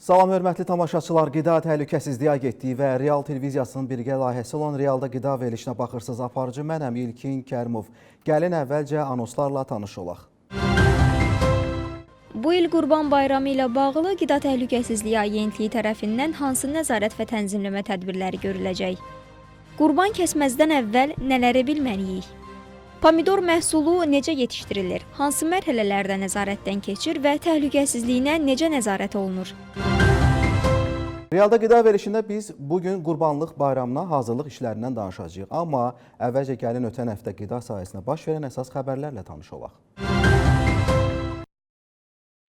Salam hörmətli tamaşaçılar, Qida Təhlükəsizliyi Agentliyi və Real Televiziyasının birgə layihəsi olan Realda Qida verilişinə baxırsınız. Aparıcı mənəm İlkin Kərimov. Gəlin əvvəlcə anonslarla tanış olaq. Bu il Qurban Bayramı ilə bağlı Qida Təhlükəsizliyi Agentliyi tərəfindən hansı nəzarət və tənzimləmə tədbirləri görüləcək? Qurban kəsməzdən əvvəl nələri bilməliyik? Pomidor məhsulu necə yetişdirilir? Hansı mərhələlərdə nəzarətdən keçir və təhlükəsizliyinə necə nəzarət olunur? Realda Qida verilişində biz bugün Qurbanlıq Bayramına hazırlıq işlərindən danışacağıq. Amma əvvəlcə gəlin ötən həftə qida sahəsində baş verən əsas xəbərlərlə tanış olaq.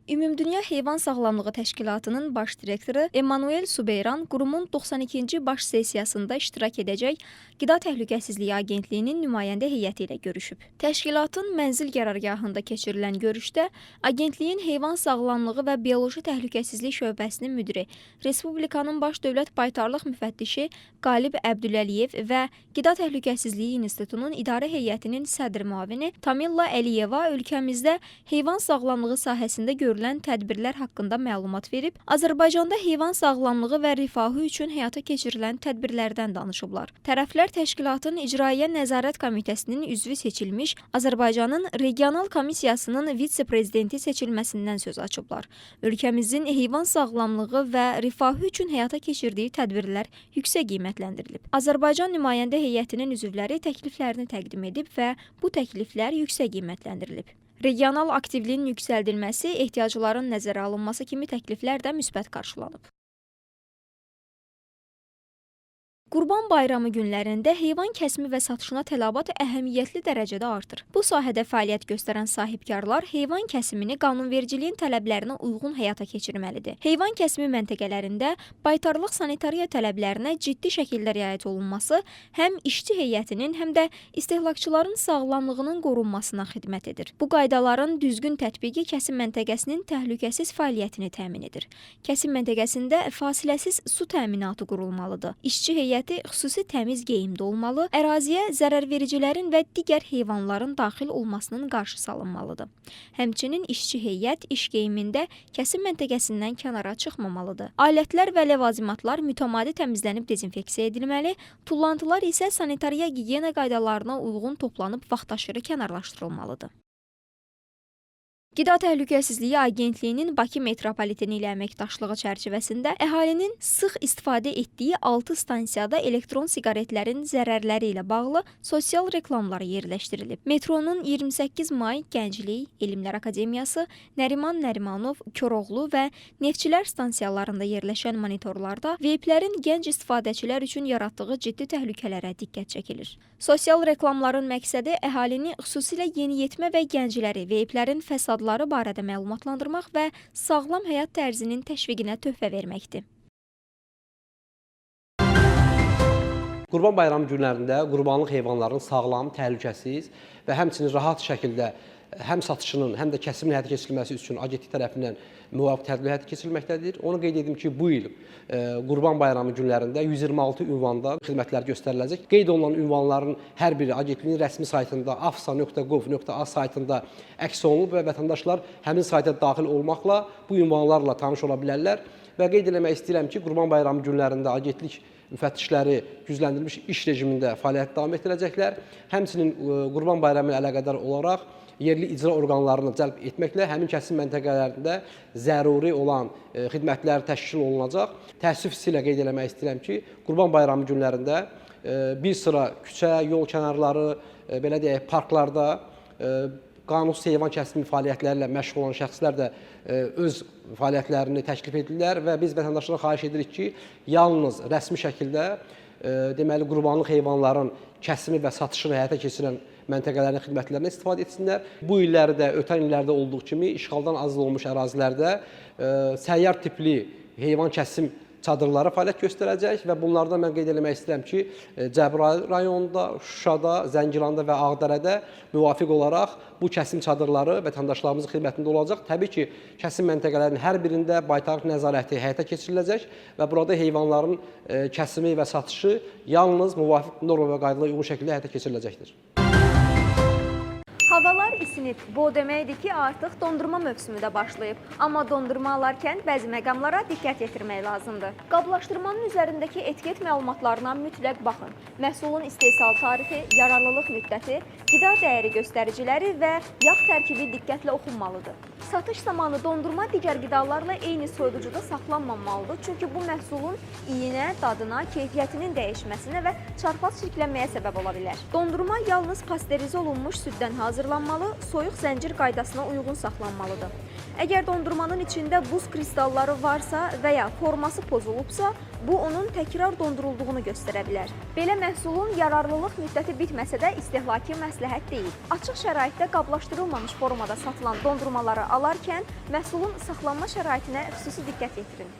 Ümumdünya Heyvan Sağlamlığı Təşkilatının baş direktoru Emmanuel Subeyran qurumun 92-ci baş sessiyasında iştirak edəcək Qida Təhlükəsizliyi Agentliyinin nümayəndə heyəti ilə görüşüb. Təşkilatın mənzil qərargahında keçirilən görüşdə agentliyin Heyvan Sağlamlığı və Bioloji Təhlükəsizlik şöbəsinin müdiri, Respublikanın Baş Dövlət Baytarlıq müfəttişi Qalib Əbdüləliyev və Qida Təhlükəsizliyi İnstitutunun idarə heyətinin sədr müavini Tamilla Əliyeva ölkəmizdə heyvan sağlamlığı sahəsində görülən tədbirlər haqqında məlumat verib, Azərbaycanda heyvan sağlamlığı və rifahı üçün həyata keçirilən tədbirlərdən danışıblar. Tərəflər təşkilatın İcraiyyə Nəzarət Komitəsinin üzvü seçilmiş Azərbaycanın Regional Komissiyasının vitse-prezidenti seçilməsindən söz açıblar. Ölkəmizin heyvan sağlamlığı və rifahı üçün həyata keçirdiyi tədbirlər yüksək qiymətləndirilib. Azərbaycan nümayəndə heyətinin üzvləri təkliflərini təqdim edib və bu təkliflər yüksək qiymətləndirilib. Regional aktivliyin yüksəldilməsi, ehtiyacların nəzərə alınması kimi təkliflər də müsbət qarşılanıb. Qurban Bayramı günlərində heyvan kəsimi və satışına tələbat əhəmiyyətli dərəcədə artır. Bu sahədə fəaliyyət göstərən sahibkarlar heyvan kəsimini qanunvericiliyin tələblərinə uyğun həyata keçirməlidir. Heyvan kəsimi məntəqələrində baytarlıq sanitariya tələblərinə ciddi şəkildə riayət olunması həm işçi heyətinin, həm də istehlakçıların sağlamlığının qorunmasına xidmət edir. Bu qaydaların düzgün tətbiqi kəsim məntəqəsinin təhlükəsiz fəaliyyətini təmin edir. Kəsim məntəqəsində fasiləsiz su təminatı qurulmalıdır. İşçi heyəti xüsusi təmiz geyimdə olmalı, əraziyə zərərvericilərin və digər heyvanların daxil olmasının qarşısı alınmalıdır. Həmçinin işçi heyət iş geyimində kəsim məntəqəsindən kənara çıxmamalıdır. Alətlər və ləvazimatlar mütəmadi təmizlənib dezinfeksiya edilməli, tullantılar isə sanitariya gigiyena qaydalarına uyğun toplanıb vaxtaşırı kənarlaşdırılmalıdır. Qida Təhlükəsizliyi Agentliyinin Bakı metropoliteni ilə əməkdaşlığı çərçivəsində əhalinin sıx istifadə etdiyi 6 stansiyada elektron siqaretlərin zərərləri ilə bağlı sosial reklamlar yerləşdirilib. Metronun 28 May Gənclik, Elmlər Akademiyası, Nəriman Nərimanov, Koroğlu və Neftçilər stansiyalarında yerləşən monitorlarda veyplərin gənc istifadəçilər üçün yaratdığı ciddi təhlükələrə diqqət çəkilir. Sosial reklamların məqsədi əhalini, xüsusilə yeniyetmə və gəncləri veyplərin fəsadları barədə məlumatlandırmaq və sağlam həyat tərzinin təşviqinə töhfə verməkdir. Qurban Bayramı günlərində qurbanlıq heyvanların sağlam, təhlükəsiz və həmçinin rahat şəkildə həm satışının, həm də kəsimin həyata keçirilməsi üçün agentlik tərəfindən müvafiq tədbirlər həyata keçirilməkdədir. Onu qeyd edim ki, bu il Qurban Bayramı günlərində 126 ünvanda xidmətlər göstəriləcək. Qeyd olunan ünvanların hər biri agentliyin rəsmi saytında afsa.gov.az saytında əks olunub və vətəndaşlar həmin sayta daxil olmaqla bu ünvanlarla tanış ola bilərlər. Və qeyd eləmək istəyirəm ki, Qurban Bayramı günlərində agentlik müfəttişləri gücləndirilmiş iş rejimində fəaliyyət davam etdirəcəklər. Həmçinin Qurban Bayramı ilə əlaqədar olaraq yerli icra orqanlarını cəlb etməklə həmin kəsim məntəqələrində zəruri olan xidmətlər təşkil olunacaq. Təəssüf hissi ilə qeyd eləmək istəyirəm ki, Qurban Bayramı günlərində bir sıra küçə, yol kənarları, belə deyək, parklarda qanunsuz heyvan kəsimi fəaliyyətləri ilə məşğul olan şəxslər də öz fəaliyyətlərini təklif edirlər və biz vətəndaşlara xahiş edirik ki, yalnız rəsmi şəkildə deməli qurbanlıq heyvanların kəsimi və satışını həyata keçirən məntəqələrin xidmətlərindən istifadə etsinlər. Bu illərdə, ötən illərdə olduğu kimi işğaldan azad olunmuş ərazilərdə səyyar tipli heyvan kəsim çadırları fəaliyyət göstərəcək və bunlardan mən qeyd eləmək istəyirəm ki, Cəbrayıl rayonunda, Şuşada, Zəngilanda və Ağdərədə müvafiq olaraq bu kəsim çadırları vətəndaşlarımızın xidmətində olacaq. Təbii ki, kəsim məntəqələrinin hər birində baytarlıq nəzarəti həyata keçiriləcək və burada heyvanların kəsimi və satışı yalnız müvafiq norma və qaydalara uyğun şəkildə həyata keçiriləcəkdir. Havalar isinib, bu o deməkdir ki, artıq dondurma mövsümü də başlayıb. Amma dondurma alarkən bəzi məqamlara diqqət yetirmək lazımdır. Qablaşdırmanın üzərindəki etiket məlumatlarına mütləq baxın. Məhsulun istehsal tarixi, yararlılıq müddəti, qida dəyəri göstəriciləri və yağ tərkibi diqqətlə oxunmalıdır. Satış zamanı dondurma digər qidalarla eyni soyuducuda saxlanmamalıdır. Çünki bu məhsulun iyinə, dadına, keyfiyyətinin dəyişməsinə və çarpaz çirklənməyə səbəb ola bilər. Dondurma yalnız pasterizə olunmuş süddən hazırlanmalı, soyuq zəncir qaydasına uyğun saxlanmalıdır. Əgər dondurmanın içində buz kristalları varsa və ya forması pozulubsa, bu onun təkrar dondurulduğunu göstərə bilər. Belə məhsulun yararlılıq müddəti bitməsə də istehlaki məsləhət deyil. Açıq şəraitdə qablaşdırılmamış formada satılan dondurmaları alarkən məhsulun saxlanma şəraitinə xüsusi diqqət yetirin.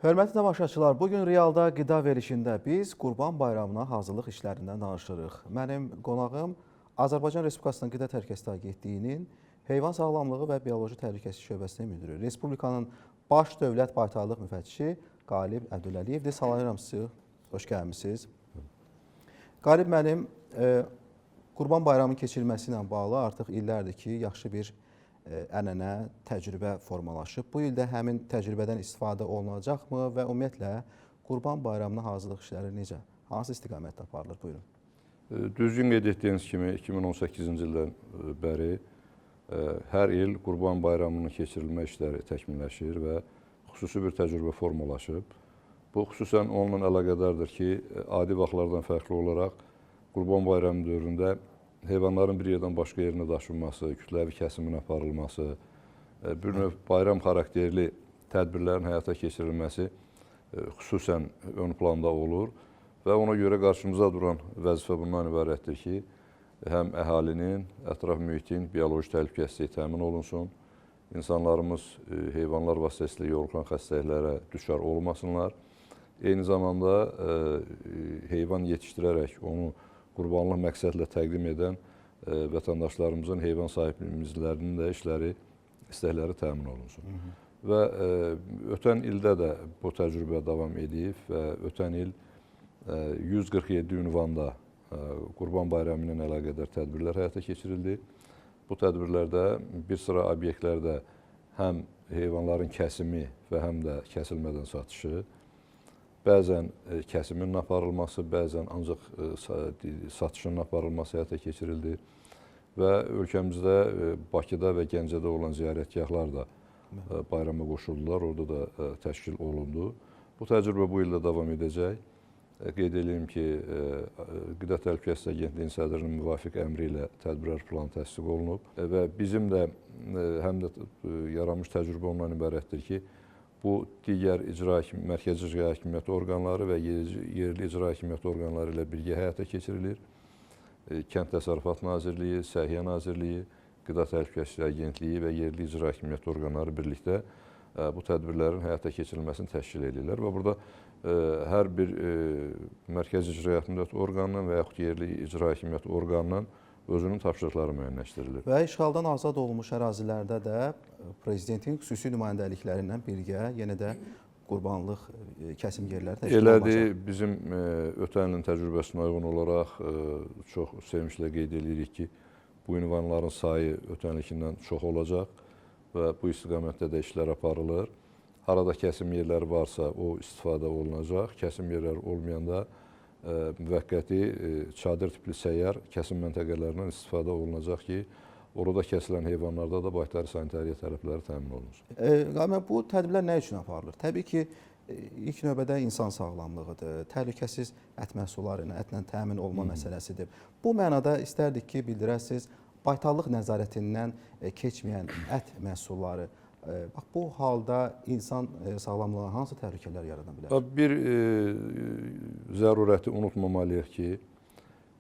Hörmətli tamaşaçılar, bugün Realda qida verilişində biz Qurban Bayramına hazırlıq işlərindən danışırıq. Mənim qonağım Azərbaycan Respublikasının Qida Təhlükəsizliyi Agentliyinin Heyvan Sağlamlığı və Bioloji Təhlükəsizlik Şöbəsinin müdiri, Respublikanın Baş Dövlət Baytarlıq Müfəttişi Qalib Əbdüləliyevdir. Salamlayıram sizi, xoş gəlmisiniz. Qalib müəllim, Qurban Bayramının keçirilməsi ilə bağlı artıq illərdir ki, yaxşı bir ənənə, təcrübə formalaşıb. Bu il də həmin təcrübədən istifadə olunacaqmı və ümumiyyətlə Qurban Bayramına hazırlıq işləri necə, hansı istiqamətdə aparılır? Buyurun. Düzgün qeyd etdiyiniz kimi 2018-ci ildən bəri hər il Qurban Bayramının keçirilmə işləri təkmilləşir və xüsusi bir təcrübə formalaşıb. Bu xüsusən onunla əlaqədardır ki, adi vaxtlardan fərqli olaraq Qurban Bayramı dövründə heyvanların bir yerdən başqa yerinə daşınması, kütləvi kəsimin aparılması, bir növ bayram xarakterli tədbirlərin həyata keçirilməsi xüsusən ön planda olur və ona görə qarşımıza duran vəzifə bundan ibarətdir ki, həm əhalinin, ətraf mühitin bioloji təhlükəsizliyi təmin olunsun, insanlarımız heyvanlar vasitəsilə yoluxan xəstəliklərə düçar olmasınlar, eyni zamanda heyvan yetişdirərək onu qurbanlıq məqsədlə təqdim edən vətəndaşlarımızın, heyvan sahiblərinin də işləri, istəkləri təmin olunsun. Hı -hı. Və ötən ildə də bu təcrübə davam edib və ötən il 147 ünvanda Qurban Bayramı ilə əlaqədar tədbirlər həyata keçirildi. Bu tədbirlərdə bir sıra obyektlərdə həm heyvanların kəsimi və həm də kəsilmədən satışı, bəzən kəsimin aparılması, bəzən ancaq satışın aparılması həyata keçirildi və ölkəmizdə Bakıda və Gəncədə olan ziyarətgahlar da bayrama qoşuldular, orada da təşkil olundu. Bu təcrübə bu ildə davam edəcək. Qeyd edeyim ki, Qida Təhlükəsizliyi Agentliyinin sədrinin müvafiq əmri ilə tədbirlər planı təsdiq olunub və bizim də həm də yaranmış təcrübə ondan ibarətdir ki, bu digər mərkəzi icra hakimiyyəti orqanları və yerli icra hakimiyyəti orqanları ilə birgə həyata keçirilir. Kənd Təsərrüfat Nazirliyi, Səhiyyə Nazirliyi, Qida Təhlükəsizliyi Agentliyi və yerli icra hakimiyyəti orqanları birlikdə bu tədbirlərin həyata keçirilməsini təşkil edirlər və burada hər bir mərkəzi icra hakimiyyəti orqanının və yaxud yerli icra hakimiyyəti orqanının özünün tapşırıqları müəyyənləşdirilir. Və işğaldan azad olunmuş ərazilərdə də prezidentin xüsusi nümayəndəlikləri ilə birgə yenə də qurbanlıq kəsim yerləri təşkil olunacaq. Elədir, bizim ötən ilin təcrübəsinə uyğun olaraq çox sevinclə qeyd edirik ki, bu ünvanların sayı ötən ilkindən çox olacaq və bu istiqamətdə də işlər aparılır. Harada kəsim yerləri varsa, o istifadə olunacaq. Kəsim yerləri olmayanda müvəqqəti çadır tipli səyyar kəsim məntəqələrindən istifadə olunacaq ki, orada kəsilən heyvanlarda da baytarı sanitariya tələbləri təmin olunsun. Qalib, bu tədbirlər nə üçün aparılır? Təbii ki, ilk növbədə insan sağlamlığıdır, təhlükəsiz ət məhsulları ilə, ətlə təmin olma məsələsidir. Bu mənada istərdik ki, bildirəsiniz, baytarlıq nəzarətindən keçməyən ət məhsulları, bax, bu halda insan sağlamlığına hansı təhlükələr yarada bilər? Bir zərurəti unutmamalıyıq ki,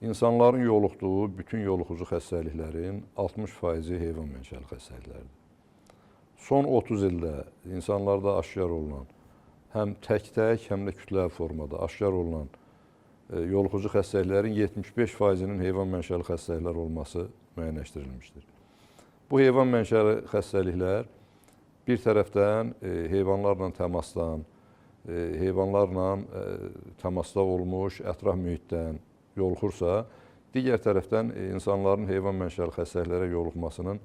insanların yoluxduğu bütün yoluxucu xəstəliklərin 60%-i heyvan mənşəli xəstəliklərdir. Son 30 ildə insanlarda aşkar olunan, həm tək-tək, həm də kütləvi formada aşkar olunan yoluxucu xəstəliklərin 75%-inin heyvan mənşəli xəstəliklər olması müəyyənləşdirilmişdir. Bu heyvan mənşəli xəstəliklər bir tərəfdən heyvanlarla təmasdan, heyvanlarla təmasda olmuş ətraf mühitdən yoluxursa, Digər tərəfdən insanların heyvan mənşəli xəstəliklərə yoluxmasının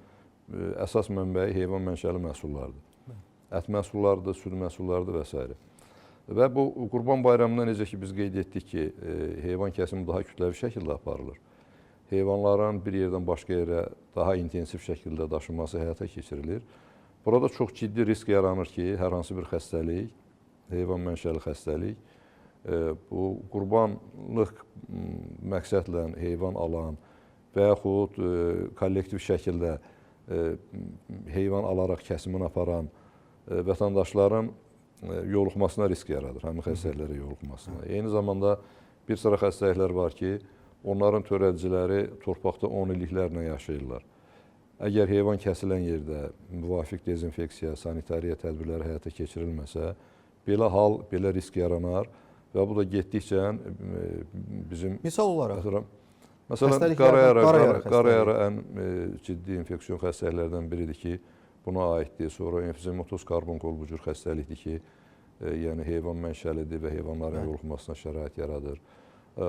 əsas mənbəyi heyvan mənşəli məhsullardır. Ət məhsullarıdır, süd məhsullarıdır və s. Və bu Qurban Bayramında necə ki biz qeyd etdik ki, heyvan kəsimi daha kütləvi şəkildə aparılır. Heyvanların bir yerdən başqa yerə daha intensiv şəkildə daşınması həyata keçirilir. Burada çox ciddi risk yaranır ki, hər hansı bir xəstəlik, heyvan mənşəli xəstəlik, bu qurbanlıq məqsədlə heyvan alan və yaxud kollektiv şəkildə heyvan alaraq kəsimini aparan vətəndaşların yoluxmasına risk yaradır, həmin xəstəliklərə yoluxmasına. Eyni zamanda bir sıra xəstəliklər var ki, onların törədiciləri torpaqda 10 illiklərlə yaşayırlar. Əgər heyvan kəsilən yerdə müvafiq dezinfeksiya, sanitariya tədbirləri həyata keçirilməsə, belə hal, belə risk yaranar və bu da getdikcə bizim... Misal olaraq? Məsələn, qarayara ən ciddi infeksion xəstəliklərdən biridir ki, buna aiddir. Sonra emfizematoz karbonkol bu cür xəstəlikdir ki, yəni heyvan mənşəlidir və heyvanların yoluxmasına şərait yaradır.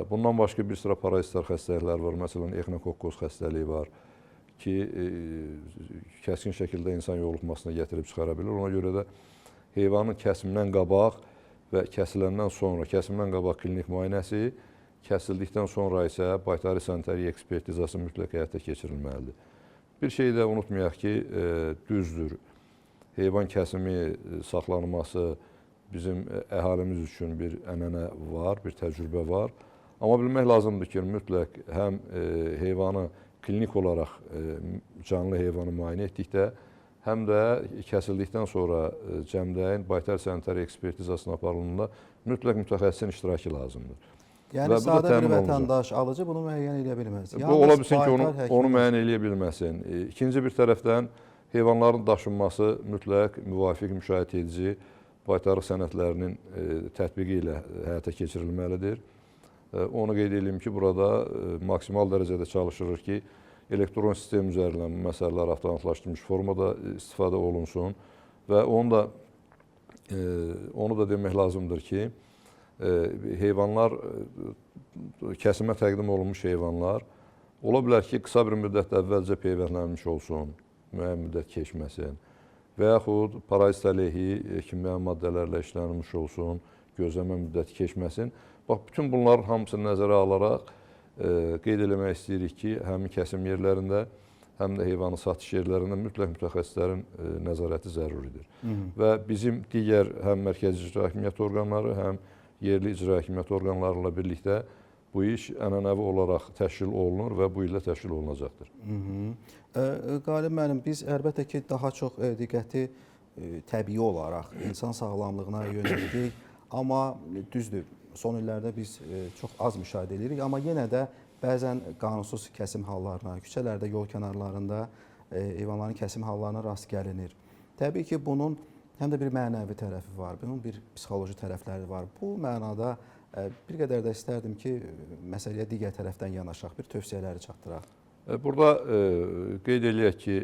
Bundan başqa bir sıra parazitlər xəstəliklər var. Məsələn, exinokokkoz xəstəliyi var ki, kəskin şəkildə insan yoluxmasına gətirib çıxara bilir. Ona görə də heyvanın kəsimindən qabaq və kəsiləndən sonra, kəsimdən qabaq klinik müayinəsi, kəsildikdən sonra isə baytarı sanitariya ekspertizası mütləq həyata keçirilməlidir. Bir şey də unutmayaq ki, düzdür, heyvan kəsimi saxlanılması bizim əhalimiz üçün bir ənənə var, bir təcrübə var. Amma bilmək lazımdır ki, mütləq həm heyvanı klinik olaraq canlı heyvanı müayinə etdikdə, həm də kəsildikdən sonra cəmdəyin baytar sanitariya ekspertizasına aparıldığında mütləq mütəxəssisin iştirakı lazımdır. Yəni sadə bir vətəndaş, alıcı bunu müəyyən eləyə bilməz. Bu ola bilsin ki, onu müəyyən eləyə bilməsin. İkinci bir tərəfdən heyvanların daşınması mütləq müvafiq müşayiət edici baytarlıq sənədlərinin tətbiqi ilə həyata keçirilməlidir. Onu qeyd edeyim ki, burada maksimal dərəcədə çalışırıq ki, elektron sistem üzərindən bu məsələlər avtomatlaşdırılmış formada istifadə olunsun və onu da demək lazımdır ki, heyvanlar, kəsimə təqdim olunmuş heyvanlar ola bilər ki, qısa bir müddət əvvəlcə peyvəndlənmiş olsun, müəyyən müddət keçməsin və yaxud parazit əleyhi kimyəvi maddələrlə işlənilmiş olsun, gözləmə müddəti keçməsin. Bax, bütün bunların hamısını nəzərə alaraq qeyd eləmək istəyirik ki, həmin kəsim yerlərində, həm də heyvanı satış yerlərində mütləq mütəxəssislərin nəzarəti zəruridir. Və bizim digər həm mərkəzi icra hakimiyyəti orqanları, həm yerli icra hakimiyyəti orqanlarıyla birlikdə bu iş ənənəvi olaraq təşkil olunur və bu ildə təşkil olunacaqdır. Qalib müəllim, biz əlbəttə ki, daha çox diqqəti təbii olaraq insan sağlamlığına yönəltdik. Amma düzdür, son illərdə biz çox az müşahidə edirik. Amma yenə də bəzən qanunsuz kəsim hallarına, küçələrdə, yol kənarlarında heyvanların kəsim hallarına rast gəlinir. Təbii ki, bunun həm də bir mənəvi tərəfi var, bunun bir psixoloji tərəfləri var. Bu mənada bir qədər də istərdim ki, məsələyə digər tərəfdən yanaşaq, bir tövsiyələri çatdıraq. Burada qeyd eləyək ki,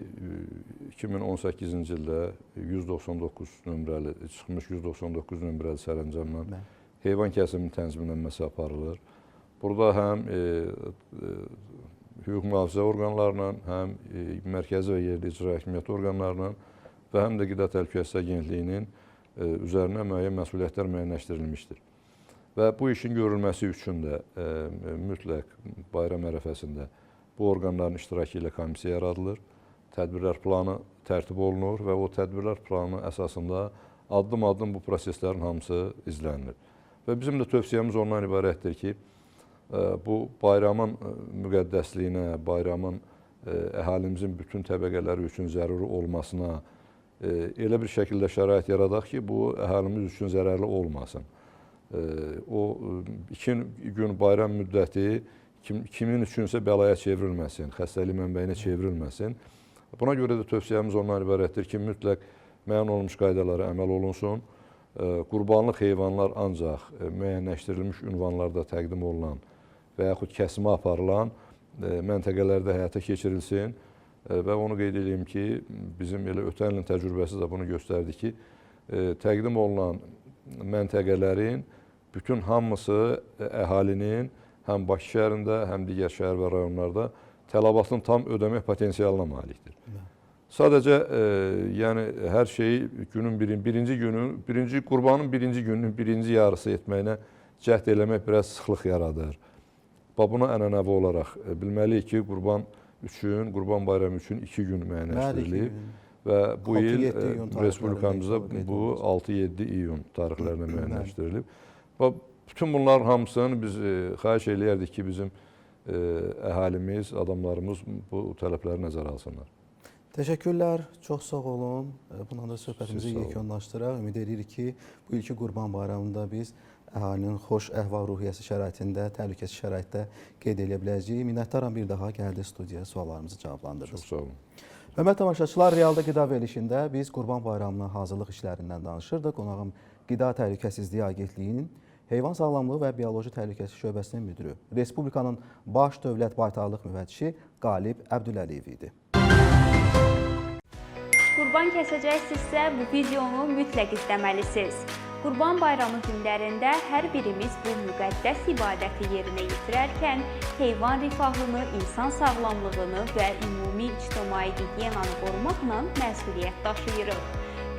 2018-ci ildə 199 nömrəli, çıxmış 199 nömrəli sərəncamla heyvan kəsiminin tənzimlənməsi aparılır. Burada həm hüquq mühafizə orqanlarla, həm mərkəzi və yerli icra hakimiyyəti orqanlarla və həm də Qida Təhlükəsizliyi Agentliyinin üzərinə müəyyən məsuliyyətlər müəyyənləşdirilmişdir. Və bu işin görülməsi üçün də mütləq bayram ərəfəsində bu orqanların iştirakı ilə komissiya yaradılır, tədbirlər planı tərtib olunur və o tədbirlər planı əsasında addım-addım bu proseslərin hamısı izlənilir. Və bizim də tövsiyəmiz ondan ibarətdir ki, bu bayramın müqəddəsliyinə, bayramın əhalimizin bütün təbəqələri üçün zəruri olmasına elə bir şəkildə şərait yaradaq ki, bu əhalimiz üçün zərərli olmasın. O 2 gün bayram müddəti kimin üçünsə bəlaya çevrilməsin, xəstəlik mənbəyinə çevrilməsin. Buna görə də tövsiyəmiz ondan ibarətdir ki, mütləq müəyyən olunmuş qaydalara əməl olunsun. Qurbanlıq heyvanlar ancaq müəyyənləşdirilmiş ünvanlarda təqdim olunan və yaxud kəsimə aparılan məntəqələrdə həyata keçirilsin. Və onu qeyd edeyim ki, bizim elə ötən ilin təcrübəsi də bunu göstərdi ki, təqdim olunan məntəqələrin bütün hamısı əhalinin həm Bakı şəhərində, həm digər şəhər və rayonlarda tələbatın tam ödəmək potensialına malikdir. Sadəcə yəni hər şeyi günün birinci günü, birinci qurbanın birinci gününün birinci yarısı etməyinə cəhd eləmək biraz sıxlıq yaradır. Bax buna ənənəvi olaraq bilməliyik ki, qurban üçün, Qurban Bayramı üçün 2 gün müəyyənləşdirilib və bu il respublikamızda bu 6-7 iyun tarixlərinə müəyyənləşdirilib. Bax bütün bunların hamısını biz xahiş eləyərdik ki, bizim əhalimiz, adamlarımız bu tələbləri nəzərə alsınlar. Təşəkkürlər, çox sağ olun. Bununla da söhbətimizi yekunlaşdıraq. Ümid edirik ki, bu ilki Qurban Bayramında biz əhalinin xoş əhval-ruhiyyəsi şəraitində, təhlükəsiz şəraitdə qeyd edə biləcəyik. Minnətdaram bir daha gəldi studiyaya, suallarımızı cavablandırdınız. Çox sağ olun. Hörmətli tamaşaçılar, Realda Qida verilişində biz Qurban Bayramına hazırlıq işlərindən danışırdıq. Qonağım Qida Təhlükəsizliyi Agentliyinin Heyvan Sağlamlığı və Bioloji Təhlükəsizlik Şöbəsinin müdiri, Respublikanın Baş Dövlət Baytarlıq Müfəttişi Qalib Əbdüləliyev idi. Qurban kəsəcəksinizsə, bu videonu mütləq izləməlisiniz. Qurban Bayramı günlərində hər birimiz bu müqəddəs ibadəti yerinə yetirərkən heyvan rifahını, insan sağlamlığını və ümumi ictimai gigiyenanı qorumaqla məsuliyyət daşıyırıq.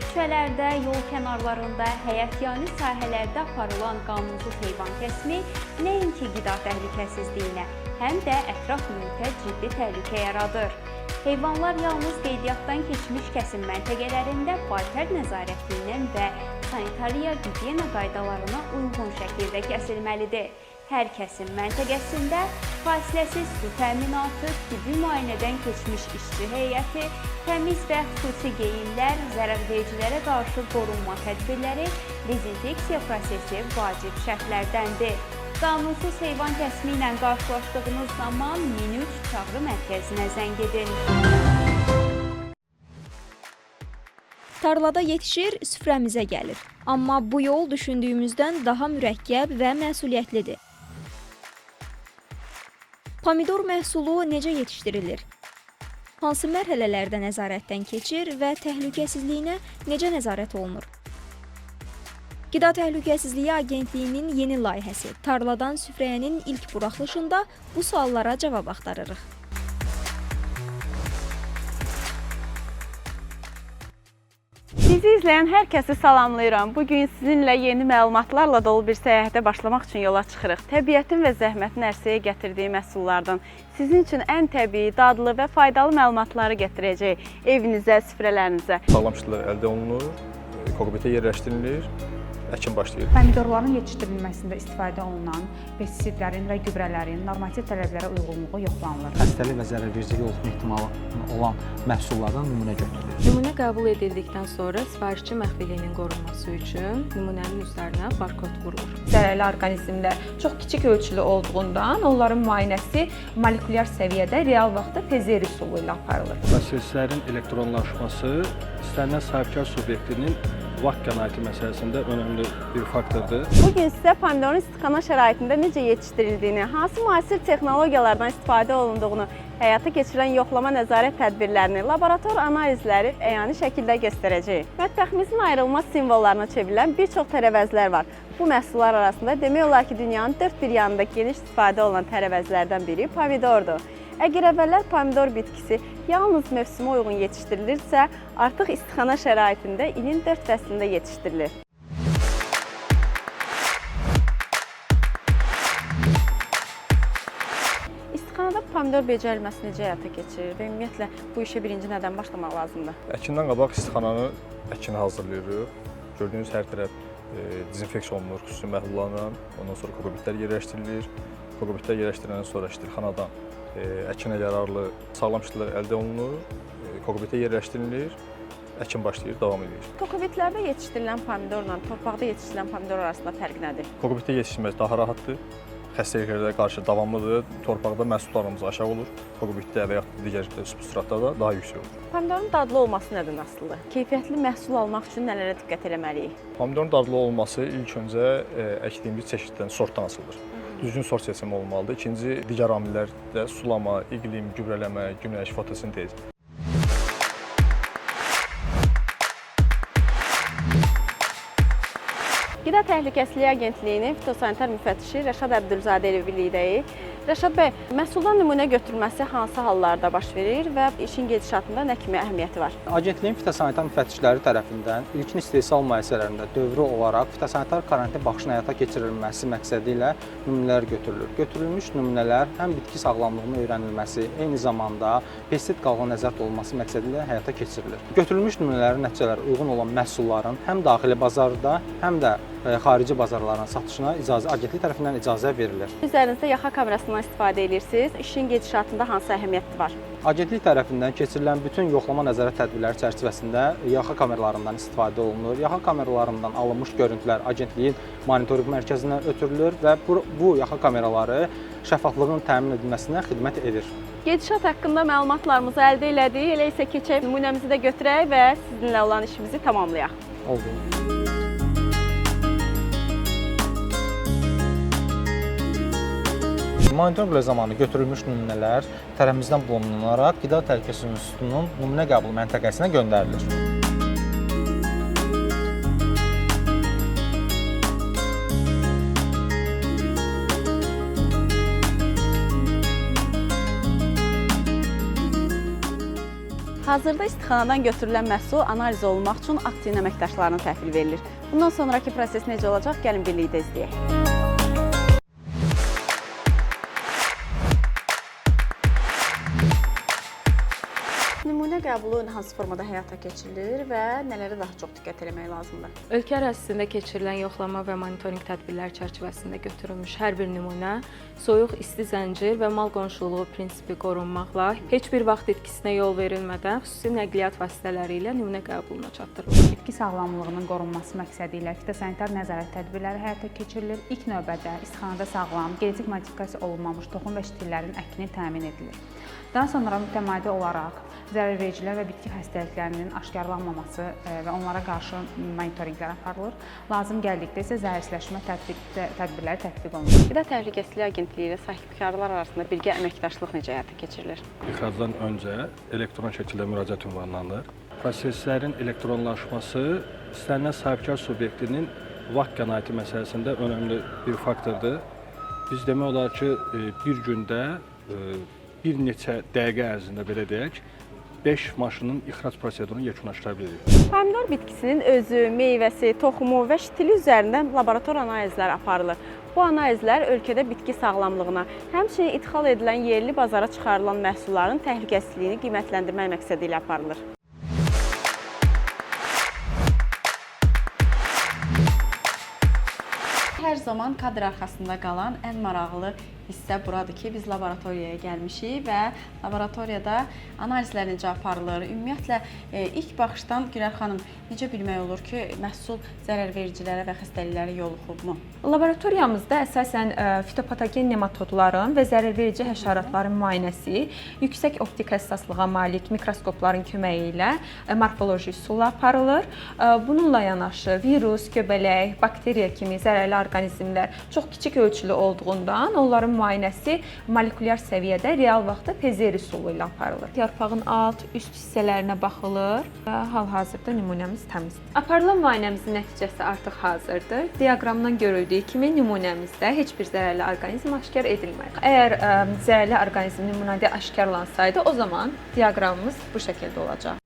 Küçələrdə, yol kənarlarında, həyətyanı sahələrdə aparılan qanunsuz heyvan kəsimi nəinki qida təhlükəsizliyinə, həm də ətraf mühitə ciddi təhlükə yaradır. Heyvanlar yalnız qeydiyyatdan keçmiş kəsim məntəqələrində baytar nəzarəti ilə və sanitariya gigiyena qaydalarına uyğun şəkildə kəsilməlidir. Hər kəsim məntəqəsində fasiləsiz su təminatı, tibbi müayinədən keçmiş işçi heyəti, təmiz və xüsusi geyimlər, zərərvericilərə qarşı qorunma tədbirləri, dezinfeksiya prosesi vacib şərtlərdəndir. Qanunsuz heyvan kəsimi ilə qarşılaşdığınız zaman 1003 çağrı mərkəzinə zəng edin. Tarlada yetişir, süfrəmizə gəlir. Amma bu yol düşündüyümüzdən daha mürəkkəb və məsuliyyətlidir. Pomidor məhsulu necə yetişdirilir? Hansı mərhələlərdə nəzarətdən keçir və təhlükəsizliyinə necə nəzarət olunur? Qida Təhlükəsizliyi Agentliyinin yeni layihəsi Tarladan süfrəyənin ilk buraxılışında bu suallara cavab axtarırıq. Bizi izləyən hər kəsi salamlayıram. Bugün sizinlə yeni məlumatlarla dolu bir səyahətə başlamaq üçün yola çıxırıq. Təbiətin və zəhmətin ərsəyə gətirdiyi məhsullardan sizin üçün ən təbii, dadlı və faydalı məlumatları gətirəcəyik evinizə, süfrələrinizə. Sağlam şitlər əldə olunur, kokobitə yerləşdirilir, əkin başlayır. Pomidorların yetişdirilməsində istifadə olunan pestisidlərin və gübrələrin normativ tələblərə uyğunluğu yoxlanılır. Xəstəlik və zərərverici yoluxma ehtimalı olan məhsullardan nümunə götürülür. Nümunə qəbul edildikdən sonra sifarişçi məxfiliyinin qorunması üçün nümunənin üzərinə barkod vurulur. Zərərli orqanizmlər çox kiçik ölçülü olduğundan onların müayinəsi molekulyar səviyyədə real vaxtda PCR üsulu ilə aparılır. Proseslərin elektronlaşması istənilən sahibkar subyektinin vaxt qənaəti məsələsində önəmli bir faktordur. Bugün sizə pomidorun istixana şəraitində necə yetişdirildiyini, hansı müasir texnologiyalardan istifadə olunduğunu, həyata keçirilən yoxlama nəzarət tədbirlərini, laborator analizləri əyani şəkildə göstərəcəyik. Mətbəximizin ayrılmaz simvollarına çevrilən bir çox tərəvəzlər var. Bu məhsullar arasında demək olar ki, dünyanın dörd bir yanında geniş istifadə olunan tərəvəzlərdən biri pomidordur. Əgər əvvəllər pomidor bitkisi yalnız mövsümə uyğun yetişdirilirsə, artıq istixana şəraitində ilin 4 fəslində yetişdirilir. İstixanada pomidor becərilməsi necə həyata keçirilir və ümumiyyətlə bu işə birinci nədən başlamaq lazımdır? Əkindən qabaq istixananı əkini hazırlayırıq. Gördüyünüz hər tərəf dezinfeksiya olunur xüsusi məhlullarla. Ondan sonra kokobitlər yerləşdirilir. Kokobitlər yerləşdiriləndən sonra iştirxanadan əkinə yararlı sağlam şitlər əldə olunur, kokobitə yerləşdirilir, əkin başlayır, davam edir. Kokobitlərdə yetişdirilən pomidorla torpaqda yetişdirilən pomidor arasında fərq nədir? Kokobitdə yetişdirmək daha rahatdır, xəstəliklərə qarşı davamlıdır, torpaqda məhsullarımız aşağı olur, kokobitdə və yaxud digər substratda da daha yüksək olur. Pomidorun dadlı olması nədən asılıdır? Keyfiyyətli məhsul almaq üçün nələrə diqqət eləməliyik? Pomidorun dadlı olması ilk öncə əkdiyimiz çeşiddən, sortdan asılıdır. Düzgün sort seçimi olmalıdır. İkinci, digər amillər də sulama, iqlim, gübrələmə, günəş, fotosintez. Qida Təhlükəsizliyi Agentliyinin fitosanitar müfəttişi Rəşad Əbdülzadə ilə birlikdəyik. Rəşad bəy, məhsuldan nümunə götürülməsi hansı hallarda baş verir və işin gedişatında nə kimi əhəmiyyəti var? Agentliyin fitosanitar müfəttişləri tərəfindən ilkin istehsal müəssisələrində dövrü olaraq fitosanitar karantin baxışının həyata keçirilməsi məqsədi ilə nümunələr götürülür. Götürülmüş nümunələr həm bitki sağlamlığının öyrənilməsi, eyni zamanda pestisid qalğını nəzərdə olunması məqsədi ilə həyata keçirilir. Götürülmüş nümunələrin nəticələri uyğun olan məhsulların həm daxili bazarda, həm də xarici bazarların satışına icazə agentlik tərəfindən icazə verilir. Üzərinizdə yaxa kamerasından istifadə edirsiniz. İşin gedişatında hansı əhəmiyyəti var? Agentlik tərəfindən keçirilən bütün yoxlama nəzarət tədbirləri çərçivəsində yaxa kameralarından istifadə olunur. Yaxa kameralarından alınmış görüntülər agentliyin monitorinq mərkəzinə ötürülür və bu yaxa kameraları şəffaflığın təmin edilməsinə xidmət edir. Gedişat haqqında məlumatlarımızı əldə elədik. Elə isə keçək, nümunəmizi də götürək və sizinlə olan işimizi tamamlayaq. Oldu. Monitorinq zamanı götürülmüş nümunələr tərəfimizdən blomlanaraq Qida Təhlükəsizliyi İnstitutunun nümunə qəbulu məntəqəsinə göndərilir. Hazırda istixanadan götürülən məhsul analiz olunmaq üçün Aktin əməkdaşlarına təhvil verilir. Bundan sonraki proses necə olacaq? Gəlin birlikdə izləyək. Nümunə qəbulu hansı formada həyata keçirilir və nələrə daha çox diqqət eləmək lazımdır? Ölkə ərazisində keçirilən yoxlama və monitorinq tədbirləri çərçivəsində götürülmüş hər bir nümunə soyuq, isti zəncir və mal qonşuluğu prinsipi qorunmaqla heç bir vaxt itkisinə yol verilmədən xüsusi nəqliyyat vasitələri ilə nümunə qəbuluna çatdırılır. Bitki sağlamlığının qorunması məqsədi ilə fitosanitar nəzarət tədbirləri həyata keçirilir. İlk növbədə istixanada sağlam, genetik modifikasiya olunmamış toxum və şitillərin əkini təmin edilir. Daha sonra mütəmadi olaraq zərərvericilər və bitki xəstəliklərinin aşkarlanmaması və onlara qarşı monitorinqlər aparılır. Lazım gəldikdə isə zərərsizləşmə tədbirləri tətbiq olunur. Qida Təhlükəsizliyi Agentliyi ilə sahibkarlar arasında birgə əməkdaşlıq necə həyata keçirilir? İxracdan öncə elektron şəkildə müraciət ünvanlanır. Proseslərin elektronlaşması istənilən sahibkar subyektinin vaxt qənaəti məsələsində önəmli bir faktordur. Biz demək olar ki, bir gündə bir neçə dəqiqə ərzində belə deyək, 5 maşının ixrac prosedurunu yekunlaşdıra bilirik. Pomidor bitkisinin özü, meyvəsi, toxumu və şitili üzərində laborator analizlər aparılır. Bu analizlər ölkədə bitki sağlamlığına, həmçinin idxal edilən yerli bazara çıxarılan məhsulların təhlükəsizliyini qiymətləndirmək məqsədi ilə aparılır. Hər zaman kadr arxasında qalan ən maraqlı hissə buradır ki, biz laboratoriyaya gəlmişik və laboratoriyada analizlər necə aparılır? Ümumiyyətlə, ilk baxışdan Gülər xanım, necə bilmək olur ki, məhsul zərərvericilərə və xəstəliklərə yoluxubmu? Laboratoriyamızda əsasən fitopatogen nematodların və zərərverici həşəratların müayinəsi yüksək optik həssaslığa malik mikroskopların köməyi ilə morfoloji üsulla aparılır. Bununla yanaşı virus, göbələk, bakteriya kimi zərərli orqanizmlər çox kiçik ölçülü olduğundan onların müayinəsi molekulyar səviyyədə real vaxtda PCR üsulu ilə aparılır. Yarpağın alt, üst hissələrinə baxılır və hal-hazırda nümunəmiz təmizdir. Aparılan müayinəmizin nəticəsi artıq hazırdır. Diaqramdan görüldüyü kimi nümunəmizdə heç bir zərərli orqanizm aşkar edilmədi. Əgər zərərli orqanizm nümunədə aşkarlansaydı, o zaman diaqramımız bu şəkildə olacaq.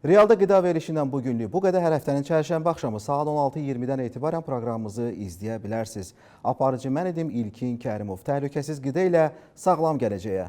Realda qida verilişindən bu günlük bu qədər. Hər həftənin çərşənbə axşamı saat 16:20-dən etibarən proqramımızı izləyə bilərsiniz. Aparıcı mən idim, İlkin Kərimov. Təhlükəsiz qida ilə sağlam gələcəyə.